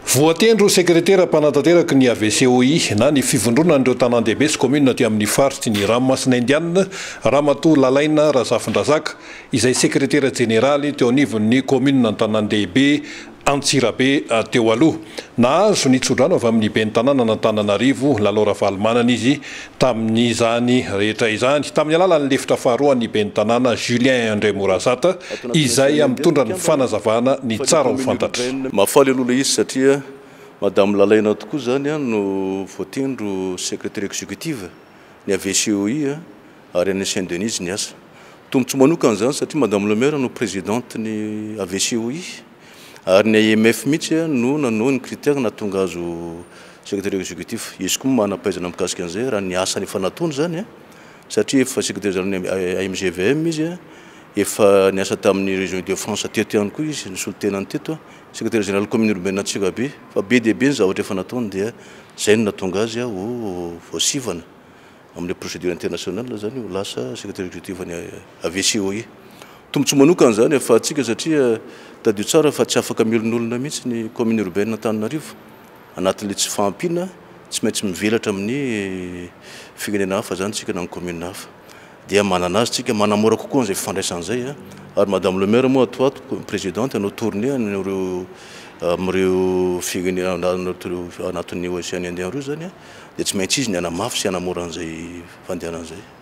Voatendry ho sekretera mpanatanteraky ny AVCOI na ny fivondronan'ireo tanàn-dehibe sy kaominina aty amin'ny faritry ny Ranomasina Indianina, Ramatoa Lalaina Razafindrazaka, izay sekretera jeneraly teo anivon'ny kaominina an-tanàn-dehibe Antsirabe teo aloha. Nahazo ny tsodrano avy amin'ny ben'ny tanànan'Antananarivo, Lalao Ravalomanana izy tamin'izany rehetra izany, tamin'ny alalan'ny lefitra faharoan'ny ben'ny tanàna Julien Andriamorazata, izay mitondra ny fanazavana ny tsara ho fantatra. Mahafaly aloha ilay izy satria Madame Lalaina tokoa izany no voatendry ho secrétaire exécutive ny AVCOI ary any Saint Denis izy niasa. Tombontsoa manokana izany satria Madame le maire no présidente ny AVCOI. Ary ny AMF mihitsy no nanohy ny critère nahatonga azy ho secrétaire exécutif. Izy koa moa manam-pahaizana mikasika an'izay raha ny asany efa nataony izany satria efa secrétaire général ny AMGVM izy, efa niasa tamin'ny région Ile de France teto ihany koa izy, nisolo tena ny teto, secrétaire général commune urbaine Antsirabe. Fa be dia be ny zavatra efa nataony dia izay no nahatonga azy ho voasivana. Amin'ilay procédure internationale izany ho lasa secrétaire exécutif ny AVCOI. Tombontsoa manokana izany ahafahantsika satria tadidio tsara fa tsy afaka miolonolona mihitsy ny commune urbaine Antananarivo anatin'ilay tsy fahampiana, tsy maintsy mivelatra amin'ny firenena hafa izany isika na ny commune hafa. Dia manana azy tsika, manamora kokoa an'izay fifandraisana izay ary madame le maire moa ato ho ato présidente hanao tournée amin'ireo amin'ireo firenena anatin'ny océan Indien ireo izany. Dia tsy maintsy izy ny hanamafy sy hanamora an'izay fandehanana izay.